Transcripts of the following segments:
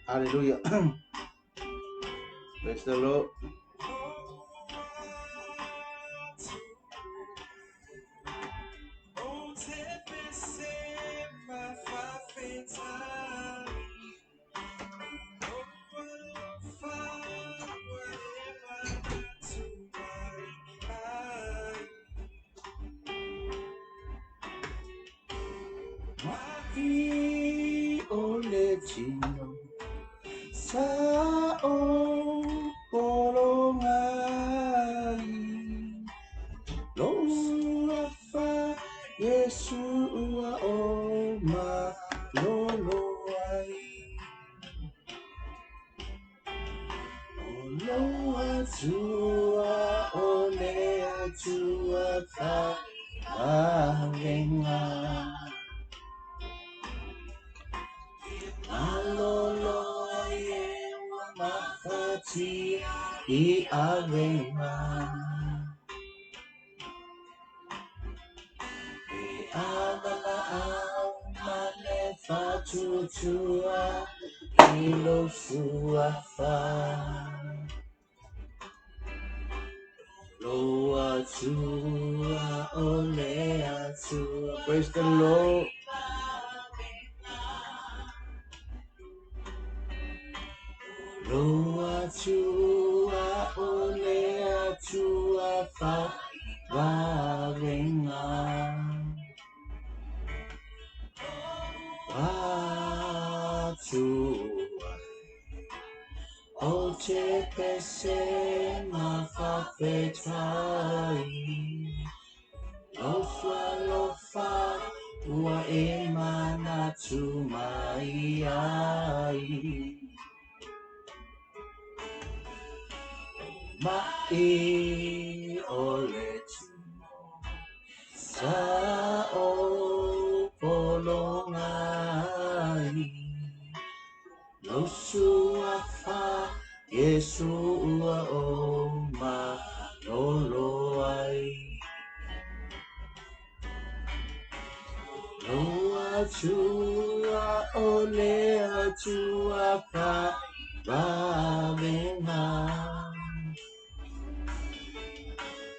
Hallelujah. Praise the Lord. Ma'i o le tino sa o pologai Lou afa Iesu ua o malolo ai O lou Atua o le Atua fai vavega Malolo ai e ua mafatia i avega E avalaau ma le faatuatua i lou suafa. Lou Atua o le Atua. Praise the Lord. Lou Atua o le Atua fai vavega. Atua Ou te pese ma faafetai Lou alofa ua e manatu mai ai Ma'i o le tino sa ou pologai Lou suafa Iesu ua ou malolo ai Lou Atua o le Atua fai vavega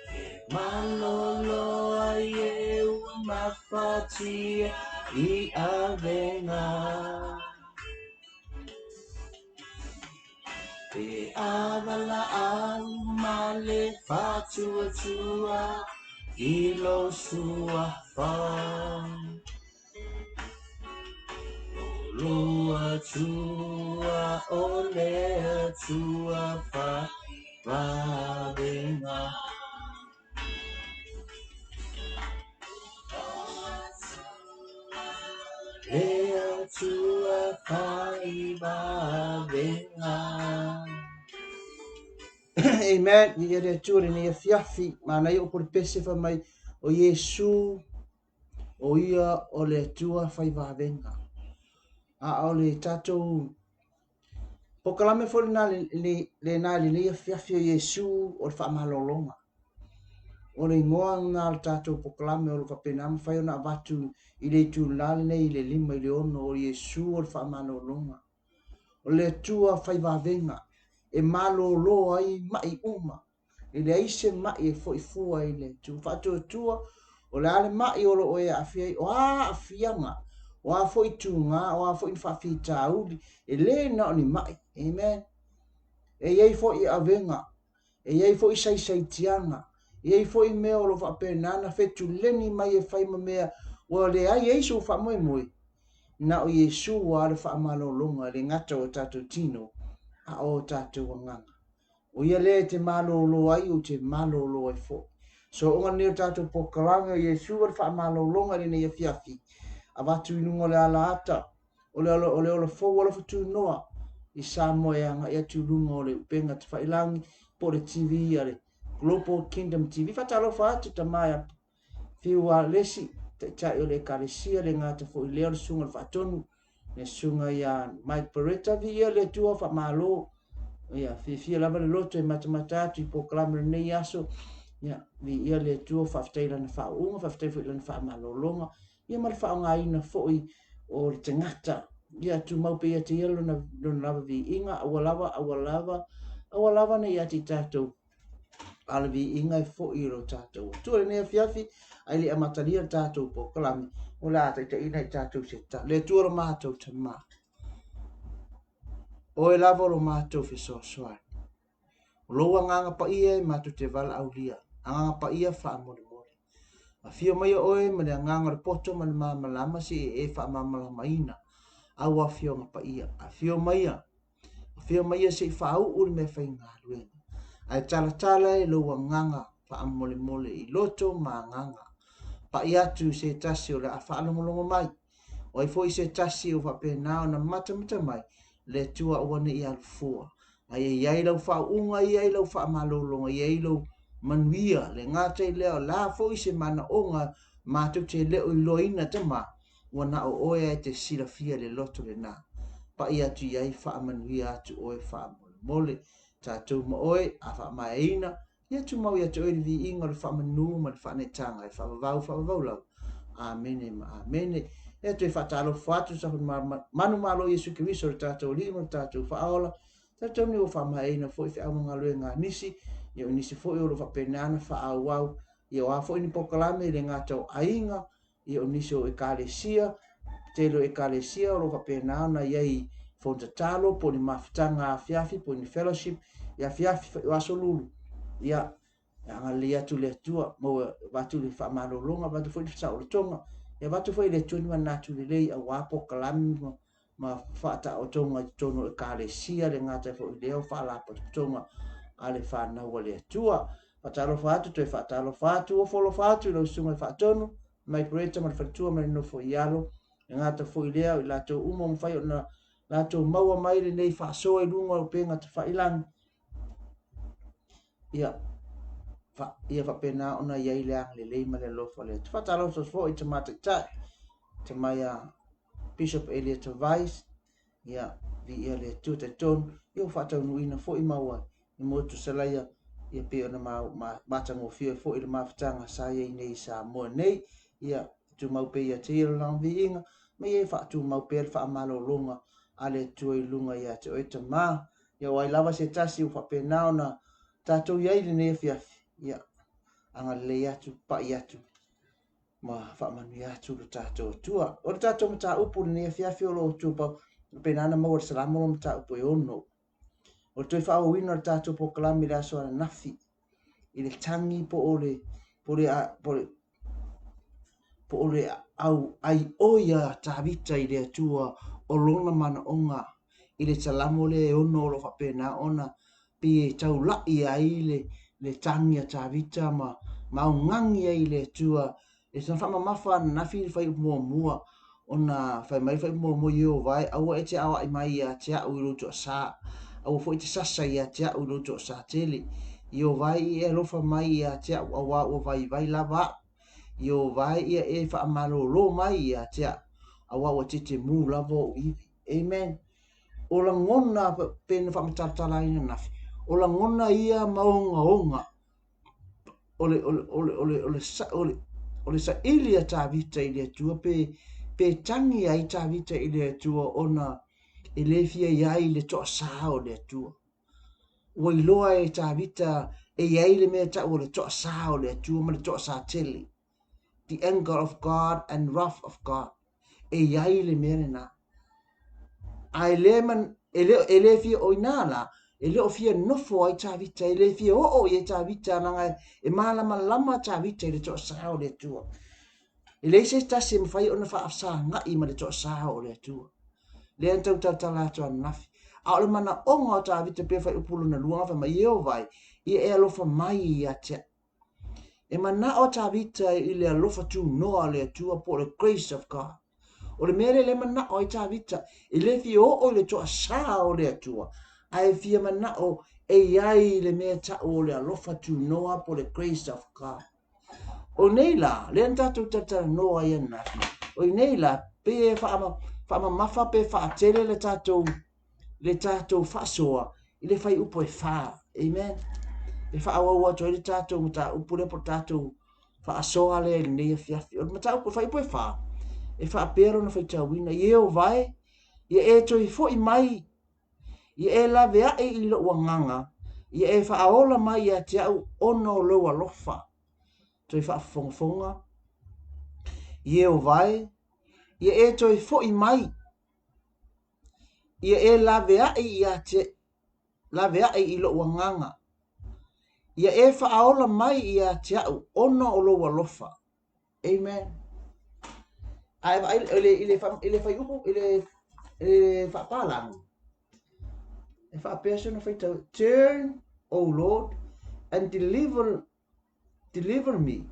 E malolo ai e ua mafatia i avega E avalaau ma le faatuatua i lou suafa. O lou Atua o le Atua fai vavega. Le Atua fai vavega. Amen. Viia le Atua i lenei afiafi. Manaia upu o le pese fai mai, o Iesu, o ia o le Atua fai vavega. A o le tatou polokalame foi lena lena i lenei afiafi o Iesu o le faamalologa. O le igoa lena o le tatou polokalame o lo o faapena mafai ona avatu i le itula lenei i le 5 i le 6 o Iesu o le faamalologa. O le Atua fai vavega e malolo ai ma'i uma. E leai se ma'i e foi fua i le Atua. Faatuatua, o le a le ma'i o lo o e aafia ai, o a aafiaga, o a foi tuga, o a foi ni faafitauli, e le na o ni ma'i. Amen. E i ai foi avega, e i ai foi saisaitiaga, e i ai foi mea o lo o faapena ona fetuleni mai e fai ma mea ua leai ai sou faamoemoe. Na o Iesu lava le faamalologa, e le gata o tatou tino, a o tatou agaga. O ia lea e te malolo ai, ou te malolo ai foi. Sooga lenei o tatou polokalame o Iesu o le faamalologa i lenei afiafi. Avatu i luga o le alaata, o le o le ola fou alofa tunoa i Samoa e agai atu i luga o le upega tafailagi po o le TV a le Global Kingdom TV. Faatalofa atu tama ia Fiu Alesi, taitai o le Ekalesia, le gata foi lea o le susuga i le Faatonu, le susuga ia Mike Beretta, viia le Atua, faamalo. Ia, fiafia lava le loto e matamata atu i polokalame o lenei aso. Ia, viia le Atua, faafetai i lana faauuga, faafetai foi i lana faamalologa, ia ma le faaaogaina foi o le tagata Ia tumau pea ia te ia lona, lona lava viiga, aua lava, aua lava, aua lava ne i ia te i tatou, a o le viiga e foi i lo tatou Atua. I lenei afiafi, ae le i amatalia le tatou polokalame, o le a taitaiina i tatou se tatalo. Le Atua lo matou Tama, Oe lava o lo matou fesoasoani. O lou agaga paia e matou te valaaulia, agaga paia faamolemole. Afio maia oe ma le agaga o le poto ma le malamalama se i e faamalamalamaina au afioga paia. Afio maia, afio maia se i faauu le meafaigaluega. Ae talatala e lou agaga faamolemole i loto ma agaga. Pai atu i se tasi o le a faalogologo mai. O ai foi se tasi o faapena ona matamata mai, le Atua aua ne i alu fua. A ia i ai lau faauuga, ia i ai lau faamalologa, ia i ai lou manuia. Le gata i lea, o le a foi se manaoga matou te le o iloaina, Tama, ua na o oe lava e te silafia le loto lena. Pai atu i ai, faamanuia atu oe faamolemole. Tatou ma oe, a faamaeaina, Ia tumau ia te oe le viiga o le faamanu ma le faaneetaga e faavavau faavavau lava. Amene ma amene. Ia toe faatalofa atu sa manumalo Iesu Keriso le tatou Alii ma le tatou Faaola. Talitonu ua faamaeaina foi feau ma galuega a nisi, ia o nisi foi o lo o faapena ona faaauau, ia o a foi ni polokalame e le gata o aiga, ia o nisi o ekalesia, tele o ekalesia o lo o faapena ona i ai fono tatalo po o ni mafutaga afiafi po o ni fellowship i afiafi o aso lulu. Ia, e agalelei atu le Atua, maua avatu le faamalologa, avatu foi le saolotoga, ia avatu foi le Atua ni manatu lelei aua polokalame ma, ma faataotoga i totonu o ekalesia, le gata foi i lea o faalapotopotoga a le fanau a le Atua. Faatalofa atu, toe faatalofa atu, ofo alofa atu i lau susuga i Faatonu, Mike Reta ma le faletua ma le nofo i alo. E gata foi lea o i latou uma ua mafai ona latou maua mai lenei faasoa i luga o upega tafailagi. Ia, fa, ia faapena ona i ai le agalelei ma le alofa o le Atua. Faatalofa foi i Tama Taitai, Tama ia Bishop Elliot Weiss, ia, viia le Atua talitonu, ia ua faataunuuina foi ma ua i motu salaia, ia pei ona ma, ma, matagofie foi le mafutaga sa i ai nei i Samoa nei, ia tumau pea ia te ia lona viiga, ma ia faatumau pea le faamalologa a le Atua i luga ia te oe Tama, ia o ai lava se tasi ua faapena ona tatou i ai i lenei afiafi, ia agalelei atu, pai atu, ma faamanuia atu lo tatou Atua. O le tatou mataupu i lenei afiafi o lo o tupa, faapena ona maua le Salamo lo mataupu e ono. O le toe faaauauina o le tatou polokalame i le aso ananafi, i le tagi po o le, po o le, po o le, po o le au aioi a Tavita i le Atua o lona manaoga i le Salamo lea e ono o lo o faapena ona pei e taulai ai le, le tagi a Tavita ma, ma augani ai i le Atua. E sana faamamafa ananafi i le fuaiupu muamua, ona fai mai le fuaiupu muamua, Ieova e, aua e te aoai mai ia te au i lou toasā, aua foi e te sasa ia te au i lou toasā tele. Ieova e, ia e alofa mai ia te au, auā ua vaivai lava au. Ieova e, ia e faamalōlō mai ia te au, auā ua tetemū lava ou ivi. Amen. O lagona, pei ona faamatalatala ai ananafi, o lagona ia ma ogaoga o le, o le, o le, o le, o le, o le, o le saili a Tavita i le Atua, pe, pe tagi ai Tavita i le Atua ona e le fia i ai le toasā o le Atua. Ua iloa e Tavita e i ai le mea tau o le toasā o le Atua ma le toasā tele. The anger of God and wrath of God. E i ai le mea lena. A e le, man, e le, e le fia o inā la, e le o fia nofo ai Tavita, e le fia oo i ai Tavita, leaga e, e malamalama Tavita i le toasā o le Atua. E leai se tasi e mafai ona faafesagai ma le toasā o le Atua. Lea na tau talatala atu ananafi. A o le manaoga o Tavita pei fuaiupu lona lua na fai mai, Ieova e, ia e alofa mai ia te au. E manao Tavita i le alofa tunoa o le Atua po o le grace of God. O le mea lea le manao ai Tavita, e le fia oo i le toasā o le Atua, ae fia manao e i ai le mea tau o le alofa tunoa po o le grace of God. O nei lā, lea na tatou talatalanoa ai ananafi, o nei lā, pei e faamamafa pe faatele le tatou, le tatou faasoa i le fuaiupu e fā. Amen. E faaauau atu ai le tatou mataupu lea po o le tatou faasoa lea i lenei afiafi. O le mataupu, fuaiupu e fā, e faapea lona faitauina, Ieova e, Ia e toe foʻi mai, ia e laveaʻi i loʻu agaga, ia e faaola mai ia te aʻu ona o lou alofa. Toe faafofogafoga, Ieova e, ia e toe foʻi mai, ia e laveaʻi ia te laveaʻi i loʻu agaga, ia e faaola mai ia te aʻu ona o lou alofa. Amen. A e vaai i le, i le, i le fuaiupu, i le, i le faapalagi, e faapea se ona faitau, Turn, O Lord, and deliver, deliver me.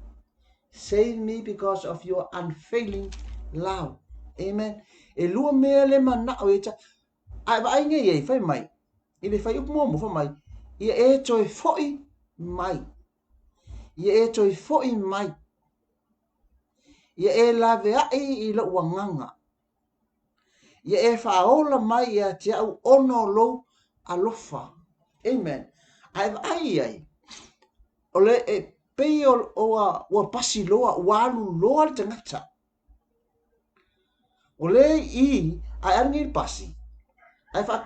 Save me because of your unfailing love. Amen. E lua mea le manao e ta, a e vaai nei ei, fai mai, i le fuaiupu muamua, fai mai, ia e toe foʻi mai. Ia e toe foʻi mai. Ia e laveaʻi i loʻu agaga. Ia e faaola mai ia te aʻu ona o lou alofa. Amen. A e vaai i ai, o le e pei o, o ua, ua pasi loa, ua alu loa le tagata. O le i, a e alu nei i le pasi, a e faa,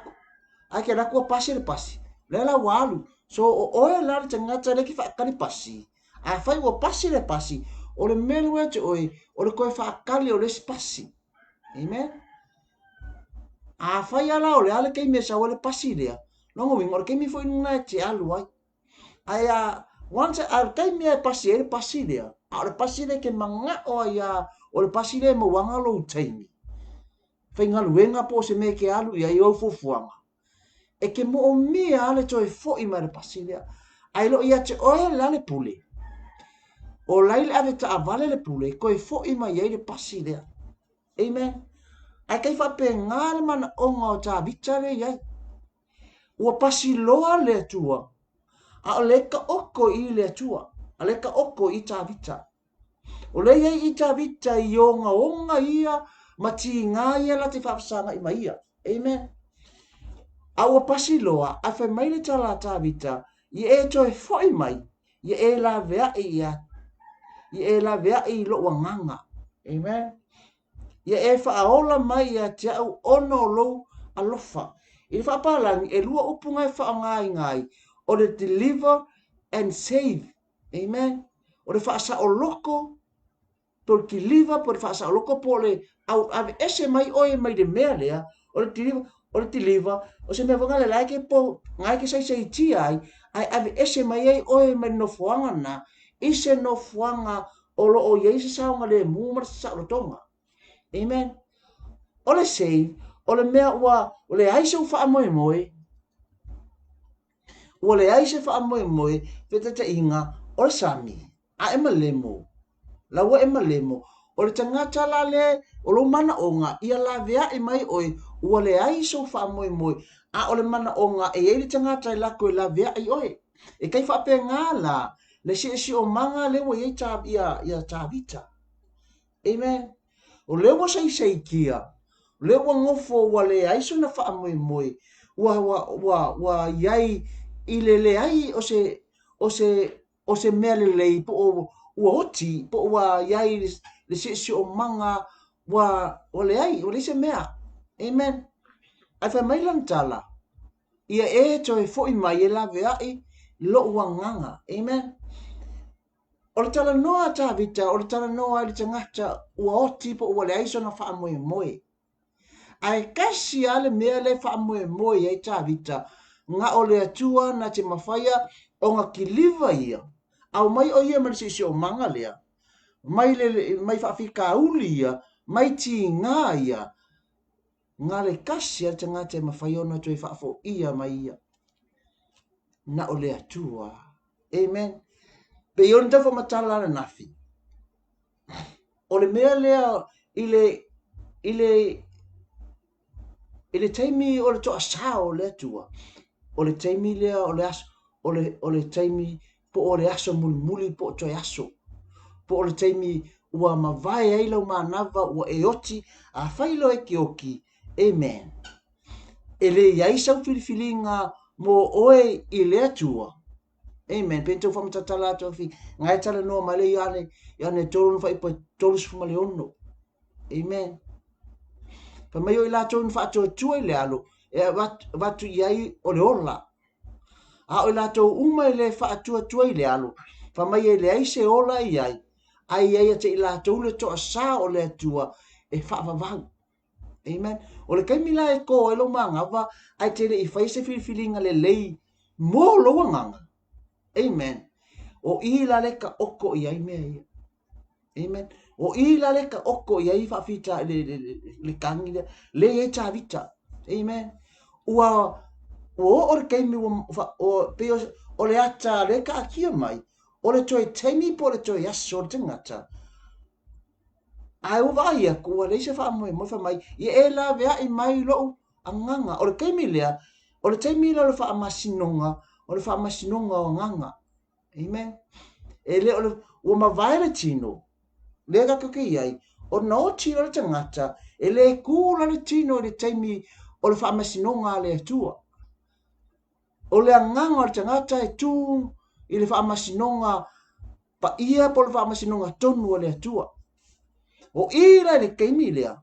a e ke alu atu ua pasi le pasi, o lea la ua alu. So o oe la le tagata lea e te faakali pasi, afai ua pasi le pasi, o le mea lea ua ia te oe, o le toe faakali o le isi pasi. Amen. Afai lava la o le a le taimi e sau ai le pasi lea, lona uiga o le taimi foi lena e te alu ai. Ae a, once, a o le taimi lava e pasi ai le pasi lea, a o le pasi lea e te manao ai lava, o le pasi lea e mauaga lou taimi, faigaluega po o se mea e te alu i ai ou fuafuaga, e te moomia lava le toe foi mai o le pasi lea. Ae le o ia te oe la le pule, o la i le avetaavale le pule e toe foi mai ai le pasi lea. Amen. Ae kai faapena le manaoga o Tavita lea i ai. Ua pasi loa le Atua, a o lea taoto i le Atua, a lea taoto i Tavita. O lea i ai i Tavita i ogaoga ia ma tigā ia la te faafesagai ma ia. Amen. A ua pasi loa, ae fai mai le tala a Tavita, ia e toe foʻi mai, ia e laveaʻi ia, ia e laveaʻi i loʻu agaga. Amen. Ia e faaola mai ia te aʻu ona o lou alofa. I le faapalagi, e lua upu na e faaaogaina ai, o le deliver and save. Amen. O le faasaoloko, po o le deliver, po o le faasaoloko, po o le au aveese mai oe mai le mea lea, o le deliver, o le deliver, o se mea foi lea la e ke po, na e ke saisaitia ai, ae aveese mai ai oe mai le nofoaga na, i se nofoaga o lo o i ai se saogalemu ma le saolotoga. Amen. O le save, o le mea ua leai sou faamoemoe, ua leai se faamoemoe fetetaiga o le sami, a e malemo, la ua e malemo, o le tagata la le o lou manaoga ia laveai mai oe, ua leai sou faamoemoe, a o le manaoga e i ai le tagata e lako e laveai oe. E kai faapena la le siosiomaga lea ua i ai ta, ia, ia Tavita. Amen. O lea ua saisaitia, o lea ua nofo ua leai sona faamoemoe, ua, ua, ua, ua i ai i le leai o se, o se, o se mea lelei po o ua oti, po o ua i ai le siosiomaga ua, ua leai, ua leai se mea. Amen. Ae fai mai lana tala, Ia e toe foʻi mai e laveaʻi loʻu agaga. Amen. O le talanoa a Tavita, o le talanoa i le tagata ua oti po ua leai sona faamoemoe. Ae kasi lava le mea lea e faamoemoe i ai Tavita, na o le Atua na te mafaia ona kiliva ia, aumai o ia mai le siosiomaga lea, mai le mai faafitauli ia, mai tigā ia, Na le kasi a le tagata e mafai ona toe faafoia mai ia. Na o le Atua. Amen. Pei ona tau faamatala ananafi. O le mea lea i le, i le, i le taimi o le toasā o le Atua, o le taimi lea o le aso, o le, o le taimi po o le aso mulimuli po o toe aso, po o le taimi ua mavae ai lau manava ua e oti, afai loa e te oki, amen. E le i ai sau filifiliga mo oe i le Atua. Amen. Pei ona tau faamatala atu afi, na e talanoa mai le Ioane, Ioane 3 na fuaiupu 36. Amen. Fai mai o i latou na faatuatua i le alo, e avatu i ai o le ola. A o i latou uma e le faatuatua i le alo, fai mai e leai se ola i ai, ae i ai ia te i latou le toasā o le Atua e faavavau. Amen. O le taimi la e tō ai lou manava ae te le i faia se filifiliga lelei mo lou agaga. Amen. O i la le taoto i ai mea ia. Amen. O i la le taoto i ai faafita le, le, le, le tagi lea, le i ai Tavita. Amen. Ua, ua oo le taimi ua, ua, pei o, o le ata le taatia mai, o le toe taimi po o le toe aso o le tagata. Ae ua vaai atu, ua leai se faamoemoe, fai mai, ia e laveai mai lou agaga. O le taimi lea, o le taimi lea o le faamasinoga, o le faamasinoga o agaga. Amen. E le o le, ua mavae le tino, lea tatou te i ai, ona oti loa le tagata, e le kū la le tino i le taimi o le faamasinoga a le Atua. O le agaga o le tagata e tū i le faamasinoga paia po o le faamasinoga tonu a le Atua. O i la i le taimi lea,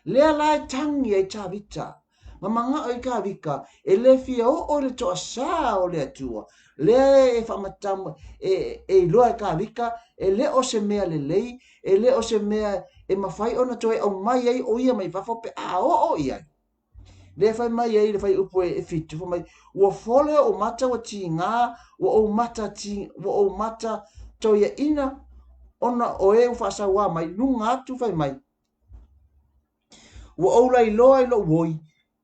lea la e tagi ai Tavita, ma manao ai Tavita e le fia oo i le toasā o le Atua, lea e faamatau, e, e iloa e Tavita e le o se mea lelei, e le o se mea e mafai ona toe aumai ai o ia mai fafo pe a oo i ai. Lea fai mai ai le fuaiupu e 7, fai mai, ua fole ou mata ua tigā, ua ou mata, ti, ua ou mata toiaina, ona o e ua faasauā mai, luga atu fai mai, ua ou lailoa i lou oi,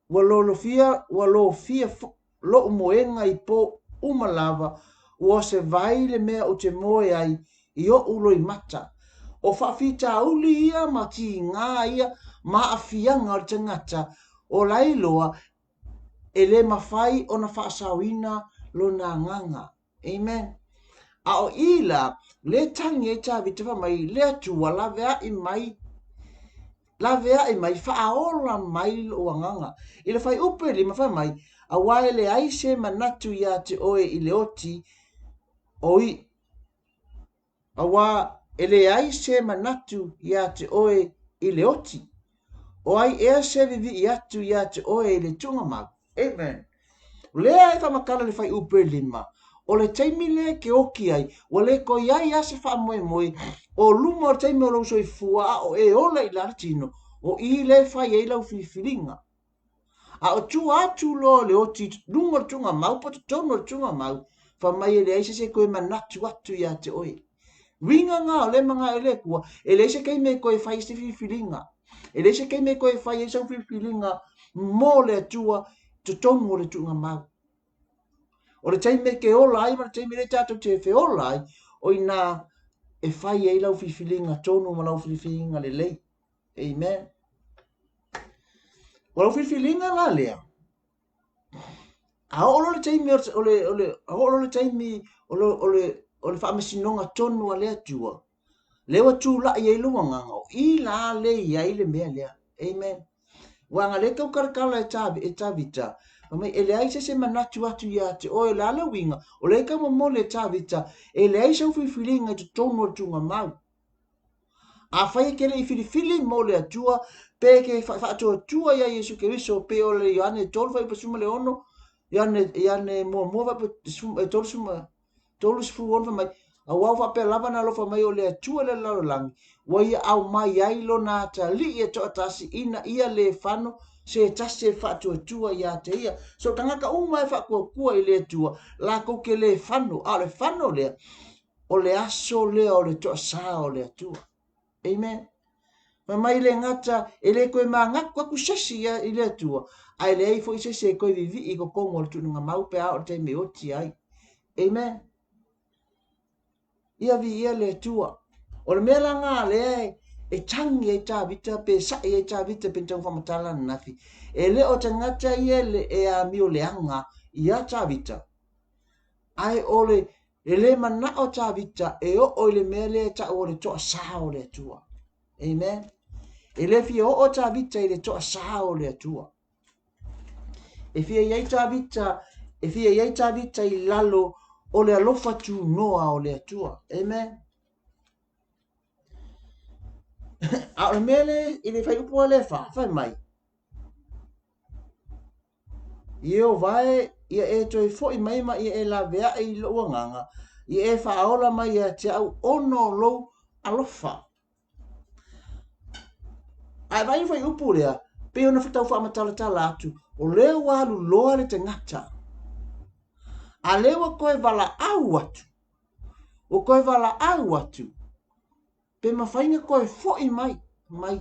ua lolofia, ua lofia lou moega i pō uma lava, ua o se vai le mea ou te moe ai i oʻu loimata. O faafitauli ia ma tigā ia ma aafiaga o le tagata o lailoa e le mafai ona faasaoina lona agaga. Amen. A o i la, le tagi ai Tavita fai mai, le Atua, laveai mai, laveai mai, faaola mai lou agaga. I le fuaiupu e 5 fai mai, auā e leai se manatu iā te oe i le oti, o i, Auā e leai se manatu iā te oe i le oti. O ai ea se vivii atu iā te oe i le tuugamau? Amen. O lea e faamatala le fuaiupu e 5, o le taimi lea e te oti ai, ua le toe i ai lava se faamoemoe o luma o le taimi o lou soifua a o e ola i lalo tino, o i lea e fai ai lau filifiliga. A o tua atu loa o le oti i luga o le tuugamau po o totonu o le tuugamau, fai mai e leai se isi e toe manatu atu iā te oe. Uiga na o lea manao e le Atua, e leai se taimi e toe fai ai se filifiliga. E leai se taimi e toe fai ai sau filifiliga mo le Atua i totonu o le tuugamau. O le taimi e te ola ai ma le taimi lea tatou te feola ai, o i inā e fai ai lau filifiliga tonu ma lau filifiliga lelei. Amen. O lau filifiliga la lea, a oo loa le taimi o le, o le, a oo loa le taimi o le, o le, o le faamasinoga tonu a le Atua, lea ua tulai ai lou agaga, o i la le i ai le mea lea. Amen. Ua aga lea tau talatala e, ta, e Tavita, fai mai, e leai se se manatu atu iā te oe, o le a le uiga, o lea e tau momoli e Tavita, e leai sau filifiliga i totonu o le tuugamau. Afai e te le i filifili mo le Atua, pe e te faatuatua iā Iesu Keriso, pei o le Ioane 3 fuaiupu 16, Ioane, Ioane muamua fuaiupu 36 fai mai, Auā ua faapea lava ona alofa mai o le Atua i le lalolagi, ua ia aumai ai lona atalii e toatasi ina ia le fano se tasi e faatuatua iā te ia. So tagata uma e faatuatua i le Atua, latou te le fano, a o le fano lea, o le aso lea o le toasā o le Atua. Amen. Fai mai le gata, e le toe manatu atu se isi i le Atua, ae leai foi se isi e toe vivii i totonu o le tuuina mau pe a oo i le taimi e oti ai. Amen. Ia viia le Atua. O le mea la ngā lea e tagi ai Tavita pe sa'i ai Tavita pe tau faamatala ananafi. E le o tagata ia e amio leaga iā Tavita. Ae o le E le manao Tavita e oo i le mea lea e tau o le toasā o le Atua. Amen. E le fia oo Tavita i le toasā o le Atua. E fia i ai Tavita, e fia i ai Tavita i lalo o le alofa tunoa o le Atua. Amen. A o le mea le, i le fuaiupu lea e 4, fai mai. Ieova e, ia e toe foʻi mai ma ia e laveaʻi i loʻu agaga, ia e faaola mai ia te aʻu ona o lou alofa. A e vaai i le fuaiupu lea, pei ona tau faamatalatala atu, o lea ua alu loa le tagata, a lea ua toe valaau atu, ua toe valaau atu, pe mafai ona toe foʻi mai, mai.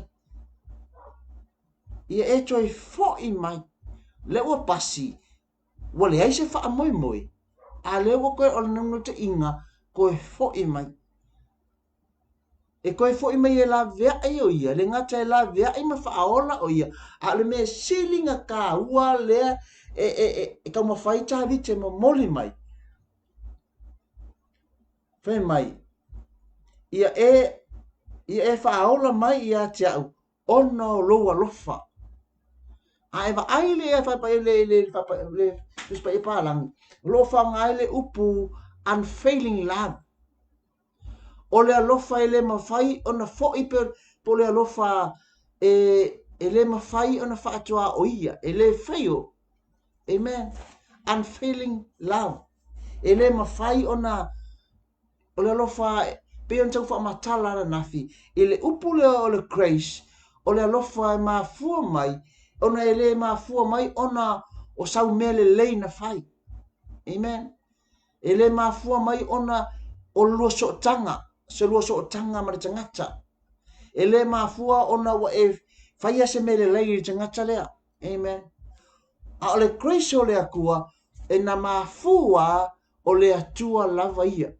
Ia e toe foʻi mai. Lea ua pasi, ua leai se faamoemoe, a lea ua toe o le naunautaiga, toe foʻi mai. E toe foʻi mai e laveaʻi o ia, le gata e laveaʻi ma faaola o ia, a o le mea sili na tāua lea e, e, e, e taumafai Tavita e momoli mai. Fai mai, ia e, ia e faaola mai ia te au, ona o lou alofa. A e vaai le le le le Tusi Paia Palagi, o lo o faaaoga ai le upu unfailing love. O le alofa e le mafai ona foʻi pe po o le alofa e e le mafai ona faatuaoia, e le fail. Amen. Unfailing love. E le mafai ona o le alofa pei ona tau faamatala ananafi i le upu lea o le grace, o le alofa e mafua mai ona e le mafua mai ona o sau mea lelei na fai. Amen. E le mafua mai ona o lua sootaga, se lua sootaga ma le tagata. E le mafua ona ua e faia se mea lelei i le tagata lea. Amen. A o le grace o le Atua, e na mafua o le Atua lava ia.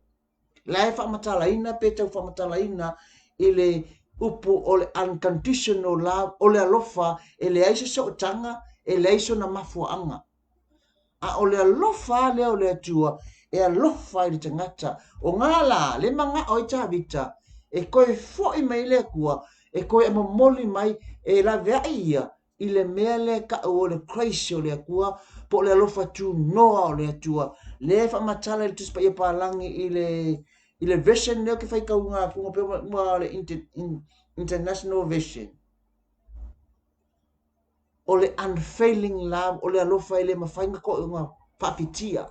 La e faamatalaina pe tau faamatalaina i le upu o le unconditional love, o le alofa e leai se sootaga, e leai sona mafuaaga. A o le alofa lava lea o le Atua e alofa i le tagata. O ngā lā, le manao ai Tavita, e toe foʻi mai le Atua, e toe momoli mai, e laveaʻi ia i le mea lea e taʻu o le grace o le Atua, po o le alofa tunoa o le Atua. Lea e faamatala i le Tusi Paia Palagi i le i le version lea ou te faitauina atu pei ua le International Version. O le unfailing love, o le alofa e le mafai ona toe ona faafitia.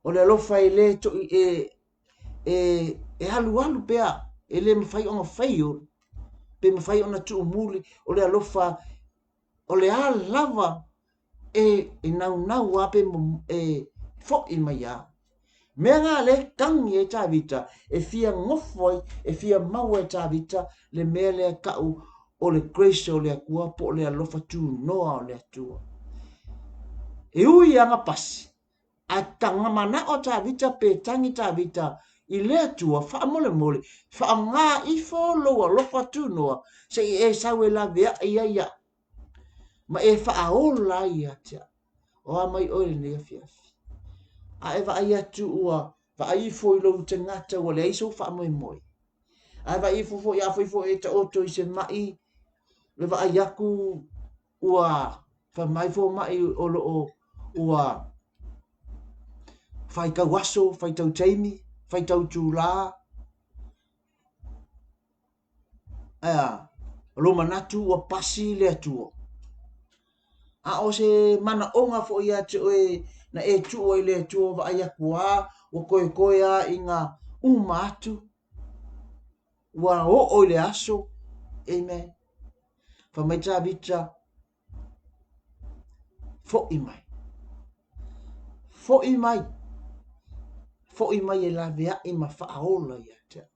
O le alofa e le toi e e e alualu pea, e le mafai ona fail, pe mafai ona tuumuli, o le alofa o le a lava e, e naunau a pe e foʻi mai a. Mea ngā le tangi e Tavita, e fia ngofo ai, e fia maua e Tavita, le mea lea taʻu o le grace o le Atua po o le alofa tunoa o le Atua. E ui aga pasi, A taga manao Tavita pe tagi Tavita i le Atua, faamolemole, faaaoga ifo lou alofa tunoa se i e sau e laveaʻi ai iaʻu, ma e faaola ai ia te au. O a mai oe i lenei afiafi? A e vaai atu ua vaai ifo i lou tagata ua leai sou faamoemoe. A e vaai ifo foi afai foi e taoto i se maʻi, le vaai atu ua fai mai fomai o lo o ua faitau aso, faitau taimi, faitau itulā, ae a? O lou manatu ua pasi le Atua. A o se manaoga foi ia te oe na e tuu ai le Atua vaai atu lava ua toetoe lava ina uma atu, ua oo i le aso. Amen. Fai mai Tavita, foʻi mai. Foʻi mai. Foʻi mai e laveaʻi ma faaola ia te au.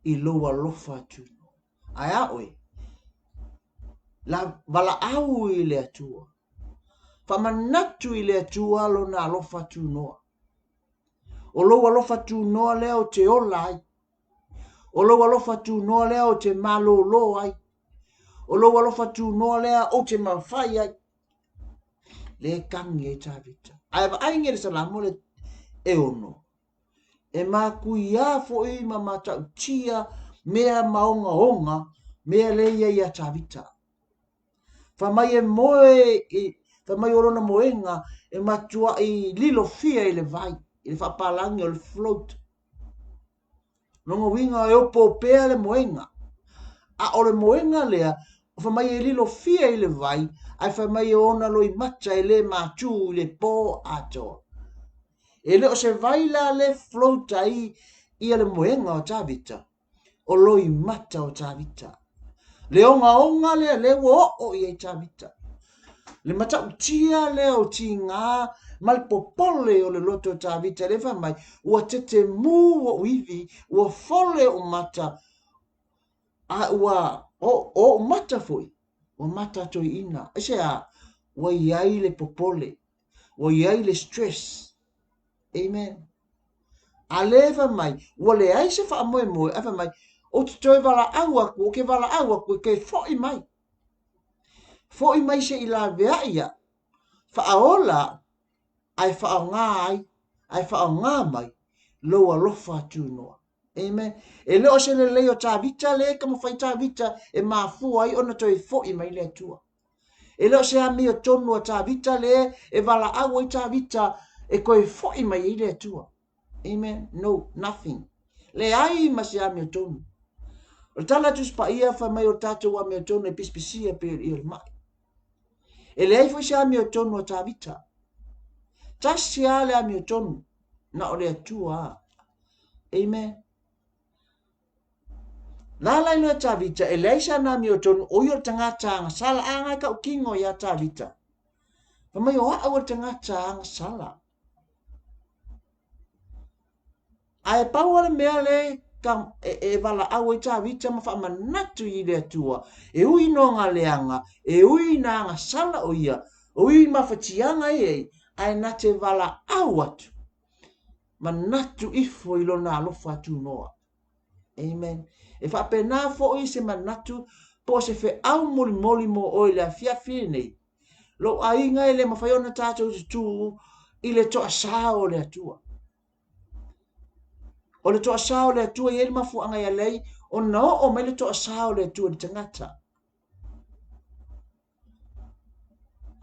I lou alofa tunoa. Ae a oe, la valaau i le Atua. Faamanatu i le Atua lona alofa tunoa. O lou alofa tunoa lea o te ola ai. O lou alofa tunoa lea ou te malōlō ai. O lou alofa tunoa lea ou te mafai ai. Le tagi ai Tavita. Ae vaai le Salamo le e ono. E makuiā foʻi ma matautia mea maogaoga mea le ia iā Tavita. Fai mai e moe i, fai mai o lona moega e matuai lilofia i le vai, i le faapalagi o le float. Lona uiga e opo pea le moega. A o le moega lea, Fai mai e lilo fia i le vai, ae fai mai e ona loimata e le matū i le pō atoa. E le o se vai la le float ai ia le moega o Tavita, o loimata o Tavita. Le ogaoga lea lea ua oo i ai Tavita. Le matautia lea o tigā ma le popole o le loto o Tavita lea fai mai, ua tetemu ou ivi, ua fole ou mata, a ua o ou mata foi, ua mata toeaina. Aisea? Ua i ai le popole, ua i ai le stress. Amen. A lea fai mai, ua leai se faamoemoe, ae fai mai, ou te toe valaau atu, ou te valaau atu e toe fo'i mai. Fo'i mai se i laveai au, faaola au, ae faaaoga ai, ae faaaoga mai lou alofa tunoa. Amen. E le o se lelei o Tavita lea e taumafai Tavita e mafua ai ona toe fo'i mai le Atua. E le o se amiotonu a Tavita lea e valaau ai Tavita e toe fo'i mai ai le Atua. Amen. No, nothing. Leai ma se amiotonu. O le tala a Tusi Paia fai mai o le tatou amiotonu e pisipisia pei o le mai. E leai foi se amiotonu a Tavita. Tasi lava le amiotonu, na o le Atua lava. Amen. La la iloa e Tavita, e leai sana amiotonu, o ia o le tagata agasala, a nga e tautino iā Tavita. Fai mai o au o le tagata agasala. Ae pau lava le mea lea e, e valaau ai Tavita ma faamanatu i le Atua, e ui ina ona leaga, e ui ina agasala o ia, e ui i mafatiaga e i ai, ae na te valaau atu. Manatu ifo i lona alofa tunoa. Amen. E faapena foi se manatu po o se feau molimoli mo oe i le afiafi lenei. Lou aiga e le mafai ona tatou tutū i le toasā o le Atua. O le toasā o le Atua e i ai le mafuaaga e ala ai ona oo mai le toasā o le Atua i le tagata.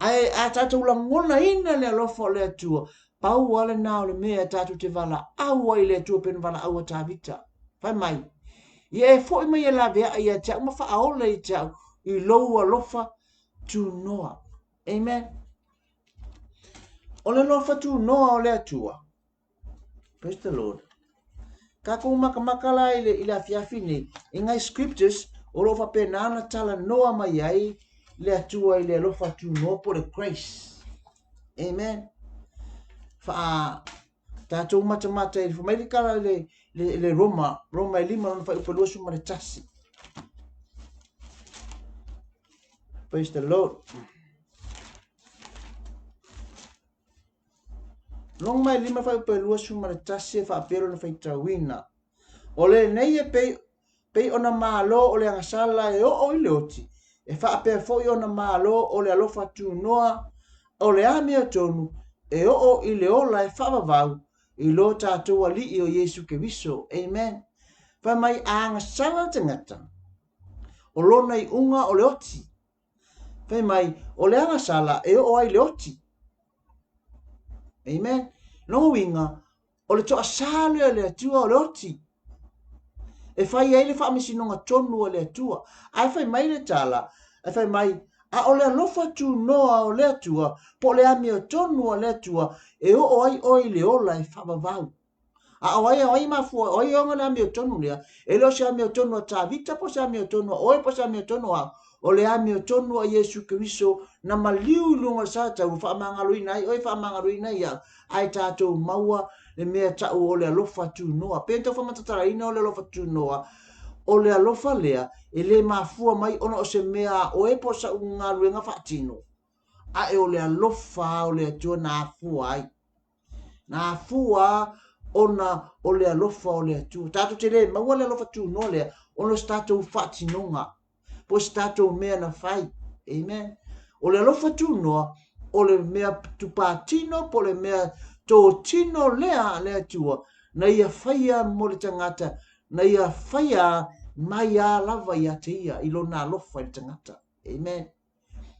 Ae a tatou lagonaina le alofa o le Atua, pau lava lena o le mea tatou te valaau ai i le Atua pei ona valaau a Tavita. Fai mai, Ia e fo'i mai e laveai ia te au ma faaola ia te au i lou alofa tunoa. Amen. O le alofa tunoa o le Atua, Praise the Lord. Tatou makamaka la i le, i le afiafi nei, i ngai scriptures o lo o faapena ona talanoa mai ai le Atua i le alofa tunoa po o le grace. Amen. Faa tatou matamata i le mai le tala i le, le, le Roma, Roma e lima lona fuaiupu 21. Praise the Lord. Roma e 5 fuaiupu e 21 e faapea lona faitauina. O lenei e pei, pei ona malo o le agasala e oo i le oti, e faapea foi ona malo o le alofa tunoa o le amiotonu e oo i le ola e faavavau i lo tatou Alii o Iesu Keriso. Amen. Fai mai a agasala le tagata, o lona iuga o le oti. Fai mai, o le agasala e oo ai le oti. Amen. Lona uiga, o le toasā lea o le Atua o le oti. E fai ai le faamasinoga tonu a le Atua. Ae fai mai le tala, ae fai mai, a o le alofa tunoa o le Atua, po o le amiotonu a le Atua, e oo ai oe i le ola e faavavau. A o ai, o ai mafua, o ai e ona le amiotonu lea? E le o se amiotonu a Tavita, po o se amiotonu a oe, po o se amiotonu a au. O le amiotonu a Iesu Keriso na maliu i luga o le sa tau, faamagaloina ai oe, faamagaloina ai au, ae tatou maua le mea tau o le alofa tunoa. Pei ona tau faamatalaina o le alofa tunoa, o le alofa lea e le mafua mai ona o se mea a oe po o sau galuega faatino, ae o le alofa o le Atua na afua ai. Na afua ona o le alofa o le Atua. Tatou te le maua le alofa tunoa lea ona o se tatou faatinoga po o se tatou mea na fai. Amen. O le alofa tunoa o le mea tupatino po o le mea totino lea a le Atua na ia faia mo le tagata, na ia faia mai a lava ia te ia i lona alofa i le tagata. Amen.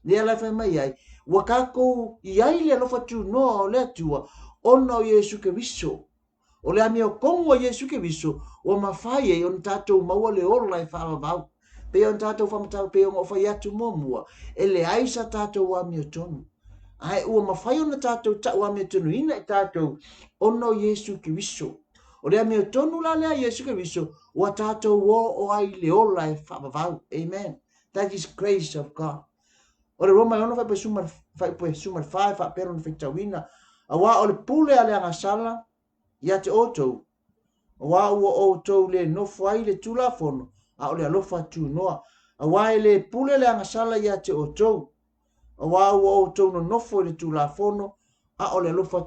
Lea la e fai mai ai, ua tatou i ai le alofa tunoa o le Atua ona o Iesu Keriso. O le amiotonu a Iesu Keriso ua mafai ai ona tatou maua le ola e faavavau. Pei ona tatou faamatala, pei ona ou fai atu muamua, e leai sa tatou amiotonu. Ae ua mafai ona tatou tau amiotonuina i tatou ona o Iesu Keriso. O le amiotonu la lea Iesu Keriso, ua tatou oo ai i le ola e faavavau. Amen. That is grace of God. O le Roma e 6 fuaiupu 14 e faapea lona faitauina, Auā o le pule a le agasala ia te outou, auā ua outou le nofo ai i le Tulafono, a o le alofa tunoa. Auā e le pule le agasala ia te outou, auā ua outou nonofo i le Tulafono, a o le alofa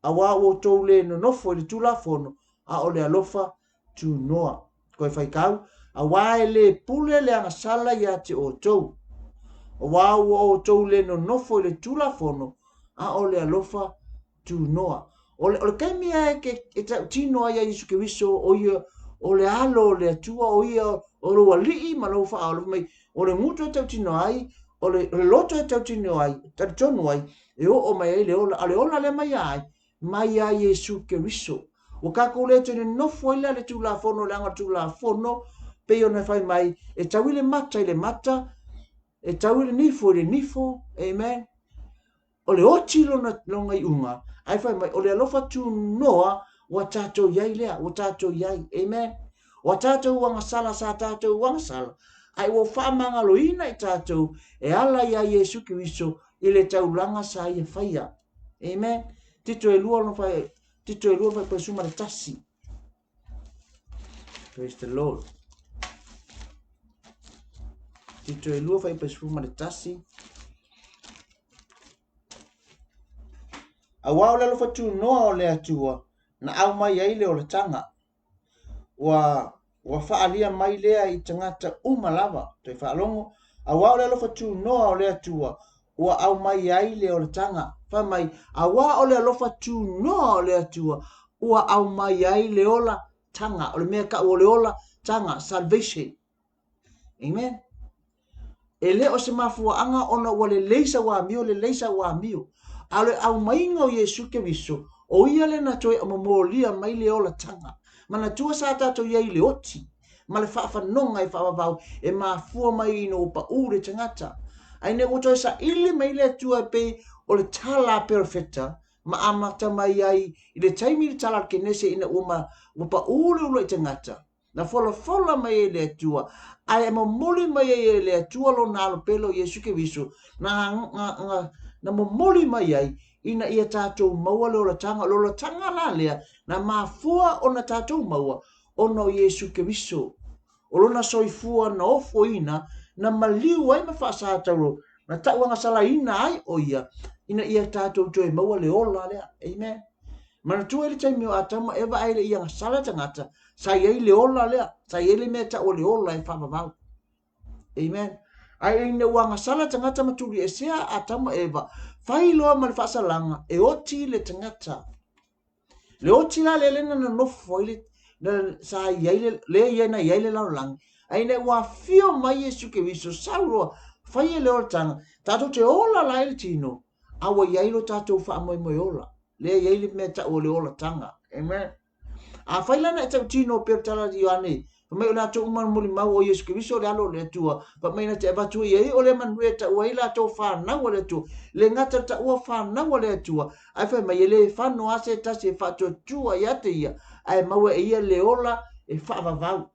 Auā ua outou le nonofo i le Tulafono, a o le alofa tunoa. Toe faitau, Auā e le pule le agasala ia te outou, auā ua outou le nonofo i le Tulafono, a o le alofa tunoa. O le, o le taimi lava e, e tautino ai a Iesu Keriso, o ia o le alo o le Atua, o ia o lou alii ma lou faaola, fai mai, o le gutu e tautino ai, o le, o le loto e tautino ai, talitonu ai, e oo mai ai le ola, a o le ola lea mai ia ai? Mai iā Iesu Keriso. Ua tatou le toe nonofo ai la i le Tulafono, leaga o le Tulafono pei ona fai mai, e tau i le mata i le mata, e tau i le nifo i le nifo, amen. O le oti lona, lona iuga, ae fai mai, o le alofa tunoa ua tatou i ai lea, ua tatou i ai, amen. O a tatou agasala sa tatou agasala, ae ua faamagaloina i tatou e ala iā Iesu Keriso i le taulaga sa ia faia. Amen. Tito e lua ona fai, Tito e lua fai pa suma le tasi. Praise the Lord. Tito e lua fai pa suma le tasi. Auā o le alofa tunoa o le Atua na aumai ai le olataga. Ua, ua faaalia mai lea i tagata uma lava, toe faalogo, auā o le alofa tunoa o le Atua, ua aumai ai le olataga. Fai mai, auā o le alofa tunoa o le Atua, ua aumai ai le olataga. O le mea tau o le olataga, salvation. Amen. E le o se mafuaaga ona ua lelei sau amio, lelei sau amio. A o le aumaiga o Iesu Keriso, o ia lea na toe momolia mai le olataga. Manatua sa tatou i ai i le oti, ma le faafanoga e faavavau e mafua mai ina ua paʻu le tagata. Ae ina ua toe saili mai le Atua e pei o le tala a Perofeta, ma amata mai ai i le taimi i le tala a le Kenese ina ua ua paʻu le uluai tagata, Na folafola mai ai le Atua, ae e momoli mai ai e le Atua lona Alo pele o Iesu Keriso, na, na, na, na momoli mai ai ina ia tatou maua le olataga. O le olataga la lea na mafua ona tatou maua ona o Iesu Keriso. O lona soifua na ofoina, na maliu ai ma faasatauro, na tauagasalaina ai o ia, ina ia tatou toe maua le ola lea. Amen. Manatua i le taimi o Atama, Eva ae le i agasala tagata, sa i ai le ola lea, sa i ai le mea e tau o le ola e faavavau. Amen. Ae ina ua agasala tagata ma tuliesea Atama Eva, fai loa ma le faasalaga, e oti le tagata. Le oti la lea lena na nofo ai le, na, sa i ai le, lea ia na i ai le lalolagi, ae ina ua afio mai Iesu Keriso, sau loa, fai e le olataga, tatou te ola la i le tino, a ua i ai lo tatou faamoemoe ola. Lea i ai le mea tau o le olataga. Amen. Afai la na e tautino pei o le tala a Ioane, fai mai o latou uma na molimau o Iesu Keriso o le Alo o le Atua, fai mai na te avatu i ai o lea manuia e tau ai latou fanau a le Atua. Le gata le taua fanau a le Atua, ae fai mai e le fano a se tasi e faatuatua ia te ia, ae maua e ia le ola e faavavau.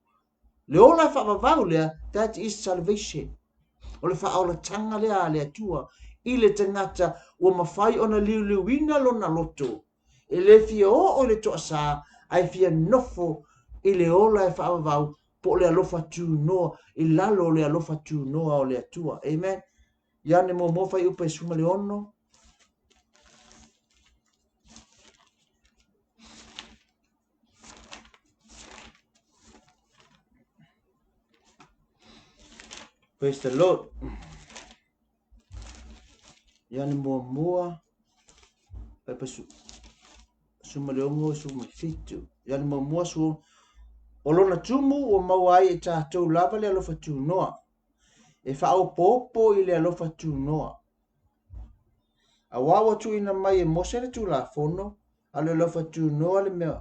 Le ola e faavavau lea, that is salvation. O le faaolataga lea a le Atua i le tagata ua mafai ona liuliuina lona loto. E le fia oo i le toasā, ae fia nofo i le ola e faavavau po o le alofa tunoa i lalo o le alofa tunoa o le Atua. Amen. Ioane muamua fuaiupu e 16. Praise the Lord. Ioane muamua, pepa su, 16, 17. Ioane muamua, su, o lona tumu ua maua ai e tatou lava le alofa tunoa, e faaopoopo i le alofa tunoa. Auā ua tuuina mai e Mose le Tulafono, a o le alofa tunoa le mea,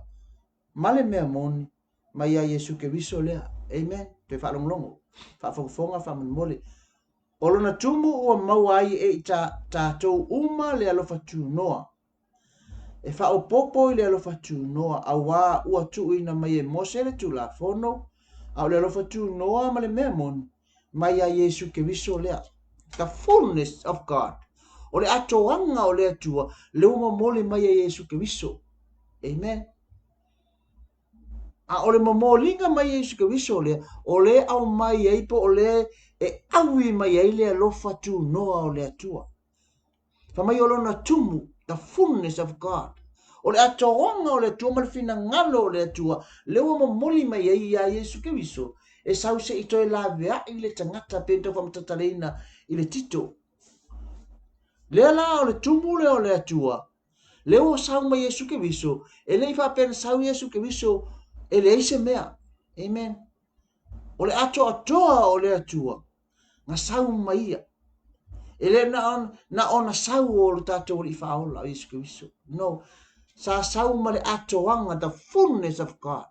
ma le mea moni, mai ia Iesu Keriso lea. Amen. Toe faalogologo. Faafogafoga faamolemole. O lona tumu ua maua ai e i tatou uma le alofa tunoa. E faaopoopo i le alofa tunoa, auā ua tuuina mai e Mose le Tulafono, a o le alofa tunoa ma le mea moni, mai iā Iesu Keriso lea. The fullness of God. O le atoaga o le Atua, lea ua momoli mai e Iesu Keriso. Amen. A o le momoliga mai e Iesu Keriso lea, o lea e aumai ai po o lea e ʻaui mai ai le alofa tunoa o le Atua. Fai mai o lona tumu, the fullness of God. O le atoaga o le Atua ma le finagalo o le Atua, lea ua momoli mai ai iā Iesu Keriso, e sau se i toe laveai le tagata pei ona tau faamatalaina i le Tito. Lea la o le tumu lea o le Atua, lea ua sau mai Iesu Keriso, e le i faapea na sau Iesu Keriso e leai se mea. Amen. O le atoatoa o le Atua, na sau mai ia. E le na ona, na ona sau o lo tatou Alii Faaola o Iesu Keriso. No. Sa sau ma le atoaga, the fullness of God.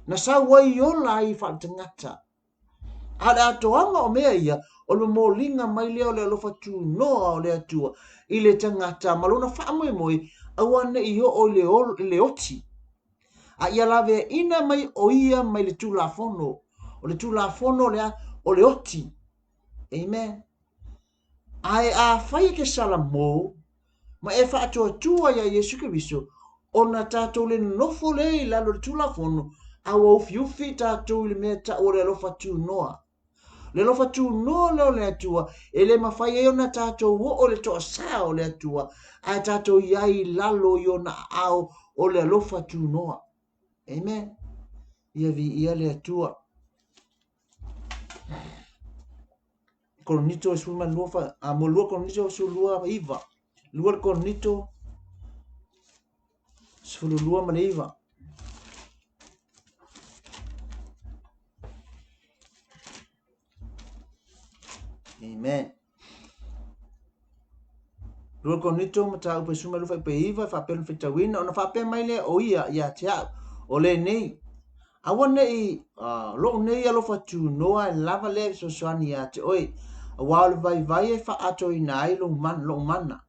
Na sau ai ola ai faaletagata. A o le atoaga o mea ia, o le momoliga mai lea o le alofa tunoa o le Atua i le tagata ma lona faamoemoe, aua ne i oo i le, i le oti. A ia laveaina mai o ia mai le Tulafono. O le Tulafono lea o le oti. Amen. Ae afai e te salamo ma e faatuatua iā Iesu Keriso, ona tatou le nonofo lea i lalo o le Tulafono, a ua ufiufi tatou i le mea tau o le alofa tunoa. Le alofa tunoa lea o le Atua, e le mafai ai ona tatou oo i le toasā o le Atua, ae tatou i ai i lalo i ona aao o le alofa tunoa. Amen. Ia viia le Atua. Korinito e 12 fa, a mo 2 Korinito 12 iva. 2 Korinito 12 ma le iva. Amen. Lua Korinito mataupu e suma lufa pe iva faapea na faitauina ona faapea mai lea o ia ia te au o lenei aua nei uh, lou nei alofa tunoa e lava lea fesoasoani ia te oe auā o le vaivai e faaatoina ai lou mana, lou mana.